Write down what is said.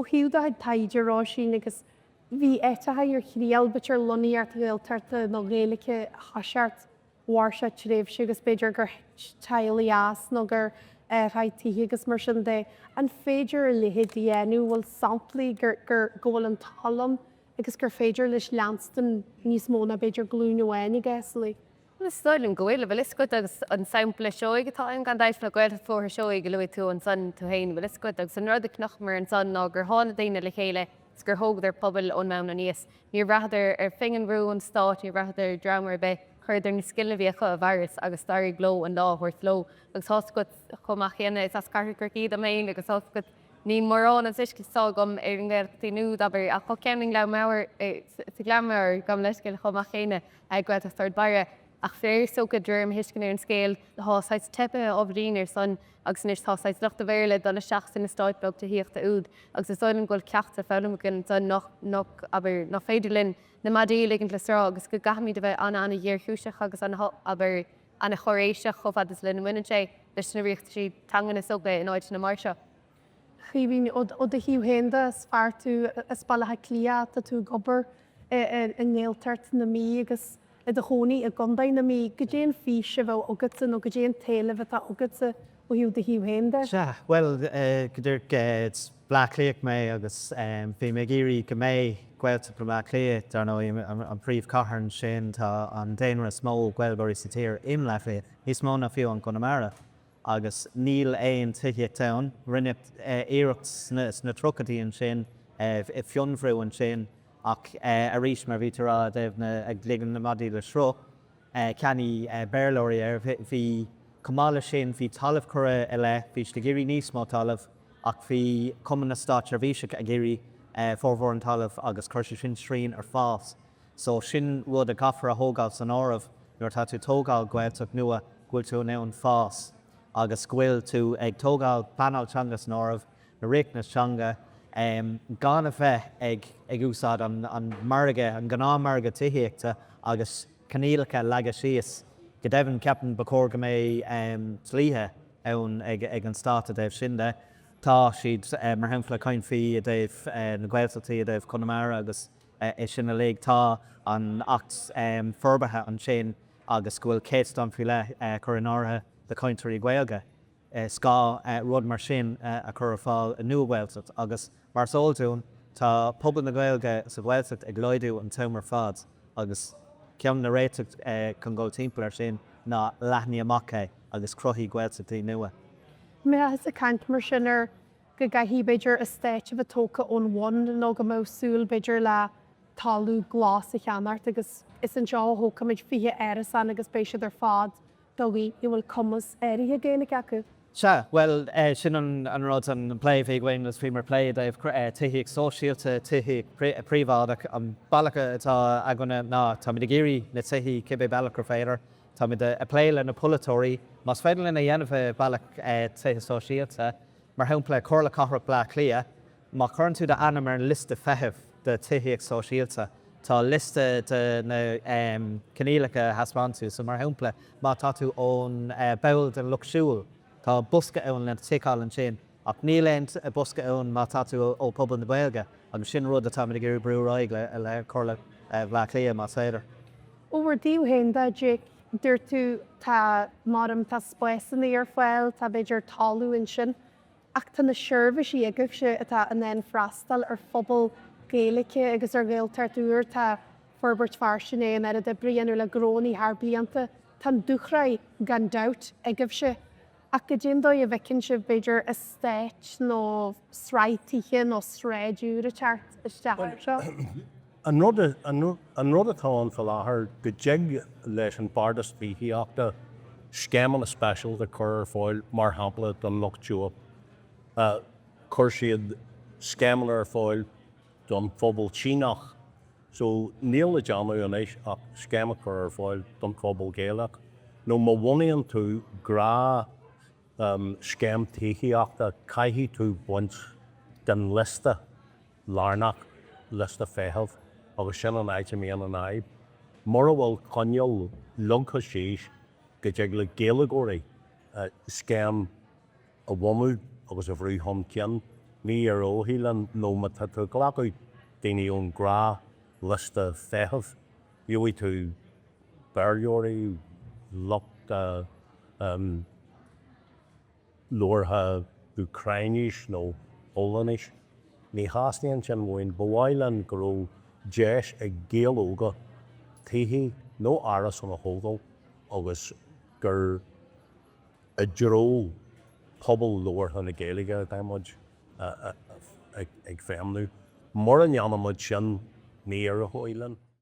Ó thaobh do chuid taighde, Róisín, agus bhí áiteacha ar thriail, b'fhéidir lonnaíocht Ghaeltachta nó Ghaeilge a thoiseacht, mhair sé tréimhse agus b'fhéidir gur thit teaghlaigh as nó gur athraigh tithe agus mar sin de. An féidir a leithéid a dhéanamh? Bhfuil samplaí gur, gur, go bhfuil an toil ann agus gur féidir leis leanstan níos mó ná b'fhéidir glúin amháin i gcás Is dóigh liom go bhfuil, bhfuil fhios agat, agus an sampla Seoighe atá ann gan dabht, nó Gaeltacht Bhóthar Seoighe a luaigh tú ansan tú féin, bhfuil fhios agat, agus an rud a chonaiceamar ansan ná gur tháinig daoine le chéile is gur thógadar pobail ón mbonn aníos. Níor bhraitheadar ar phingin brú ón stát, níor bhraitheadar ar dhream ar bith, chuireadar na scileanna a bhí acu i bhfearas agus d'éirigh leo an lá a thabhairt leo. Agus tá's agat chomh maith céanna, is as Cathair Chorcaí dom féin agus tá's agat, Ní mórán an tuiscint atá agam ar an nGaeltachtaí úd, abair, ach tá ceann i nGleann Maghair, sa Ghleann Maghair, gabh mo leithscéal, chomh maith céanna, Gaeltacht Ard Barra. Ach faraor, is dócha, de réir mo thuisceana ar an scéal, tá saghas teipithe ábhairín ar son agus anois tá saghas lucht an Bhéarla ag dul isteach sna eastáit beag tithíochta úd agus is dóigh liom go bhfuil ceacht le foghlaim againn ansan nach, nach, abair, nach féidir linn na maidí a ligint le sruth agus go gcaithfimid a bheith an-an-ghéarchúiseach agus an, abair, an-cháiréiseach chomh fada is lena mbaineann sé leis na riachtaisí teangan is dócha in áiteanna mar seo. Caoimhín, ó do thaobh féin de, is fear tú as Baile Átha Cliath, tá tú ag obair i nGaeltacht na Mí agus i do chónaí i gContae na Mí. Goidé an fís a bheadh agatsa nó goidé an t-éileamh atá agatsa ó thaobh do thaobh féin de? Sea, bhuel, go díreach, is Bleá Cliathach mé agus bhí mé ag iarraidh go mbeidh Gaeltacht i mBleá Cliath, dar ndóigh, an príomhchathair ansin, tá an daonra is mó Gaeilgeoirí sa tír i mBleá Cliath, níos mó ná fiú an Conamara, agus níl aon tithíocht ann. Rinneadh iarracht sna tríochaidí ansin, i Fionnbhrú ansin, ach arís, mar a bhí tú a rá i dtaobh na, ag ligean na maidí le sruth, cheannaigh Béarlóirí air. Bhí, chomh maith leis sin, bhí talamh curtha i leith, bhí siad ag iarraidh níos mó talaimh ach bhí Cumann na Státseirbhíseach ag iarraidh formhór an talaimh agus chuir sé sin srian ar fás. So sin rud a gcaithfear a thógáil san áireamh nuair atá tú ag tógáil Gaeltacht nua, go bhfuil tú in ann fás agus go bhfuil tú ag tógáil pleanáil teanga san áireamh, na riachtanais teanga, gan a bheith ag ag úsáid an margadh, an gnáthmhargadh tithíochta agus coinníollacha a leagadh síos. Go deimhin, ceapaim ba chóir go mbeidh dlíthe ann ag an stát i dtaobh sin de. Tá siad, mar shampla, caint faoi i dtaobh na Gaeltachtaí, i dtaobh Chonamara agus é sin uilig. Tá an Acht Forbartha ansin agus go bhfuil céatadán faoi leith curtha in áirithe do chainteoirí Gaeilge. Is gá rud mar sin a chur ar fáil i nua-Ghaeltacht agus, mar is eol dúinn, tá pobal na Gaeilge sa Ghaeltacht ag laghdú an t-am ar fad agus ceann de na réitigh chun dul timpeall air sin ná leathnaigh amach é agus cruthaigh Gaeltachtaí nua. Mbeifeá ag caint mar sin ar go gcaithfidh, b'fhéidir, eastáit a bheith tógtha ón bhun nó go mbeadh súil, b'fhéidir, le talamh glas a cheannacht agus is anseo a thógfaimid 20 árasán agus beidh siad ar fad do dhaoine a bhfuil cumas áirithe Gaeilge acu. Sea, bhuel, sin an rud, an plé a bhí againn agus bhíomar ag plé i dtaobh tithíocht sóisialta, tithíocht phríobháideach. An bealach atá againne ná táimid ag iarraidh na tithí cibé bealach gur féidir. Táimid ag plé le na polaiteoirí. Más féidir linn a dhéanamh i bealach tithe sóisialta, mar shampla Comhairle Cathrach Bleá Cliath, Má chuireann tú d'ainm ar an liosta feithimh do tithíocht sóisialta, tá liosta de na coinníollacha a thaispeánann tú. So, mar shampla, má tá tú ón ball den Lucht Siúil, tá bosca ann le ticeáil ansin, ach níl aon bosca ann má tá tú ó phobal na Gaeilge, agus sin rud atáimid ag iarraidh brú ar aghaidh le Comhairle Bhaile Átha Cliath, más féidir. Ó bhur dtaobh féin de, Jake, dúirt tú, tá, maram, tá spásanna ar fáil, tá b'fhéidir talamh ansin. Ach tá na seirbhísí agaibhse atá in ann freastal ar phobal Gaeilge agus ar Ghaeltacht úr, tá Forbairt Feirste i ndiaidh an oiread oibre a dhéanamh le gnónnaí thar blianta. Tá an dúshraith, gan dabht, agaibhse. Ach goidé an dóigh a bhfeiceann sibh, b'fhéidir, eastáit nó sraith tithe nó sráid úr ag teacht isteach air seo? An rud, an rud atá ann faoi láthair, go dtig leis an Bhardas Tithíochta scéimeanna speisialta a chur ar fáil, mar shampla don Lucht Siúil. Chuir siad scéimeanna ar fáil don phobal Síneach. So níl le déanamh anois ach scéim a chur ar fáil don phobal Gaelach. Nó má bhunaíonn tú gnáth scéim tithíochta, caithfidh tú baint den liosta. lárnach, liosta feithimh, agus sin an áit a mbíonn an fhadhb. Mura bhfuil coinníoll leagtha síos go dtig le Gaeilgeoirí scéim a bhunú agus a bhrú chun cinn. Ní éireoidh linn nó má tá tú ag glacadh daoine ón ngnáthliosta feithimh, gheobhaidh tú Béarlóirí, lucht labhartha Úcráinis nó Polainnis. Ní theastaíonn sin uainn. Ba mhaith linn go raibh deis ag Gaeil óga tithe nó árasáin a thógáil agus gur i dtreo pobal labhartha na Gaeilge atá muid ag feidhmiú. Mura ndéanann muid sin, ní éireoidh linn.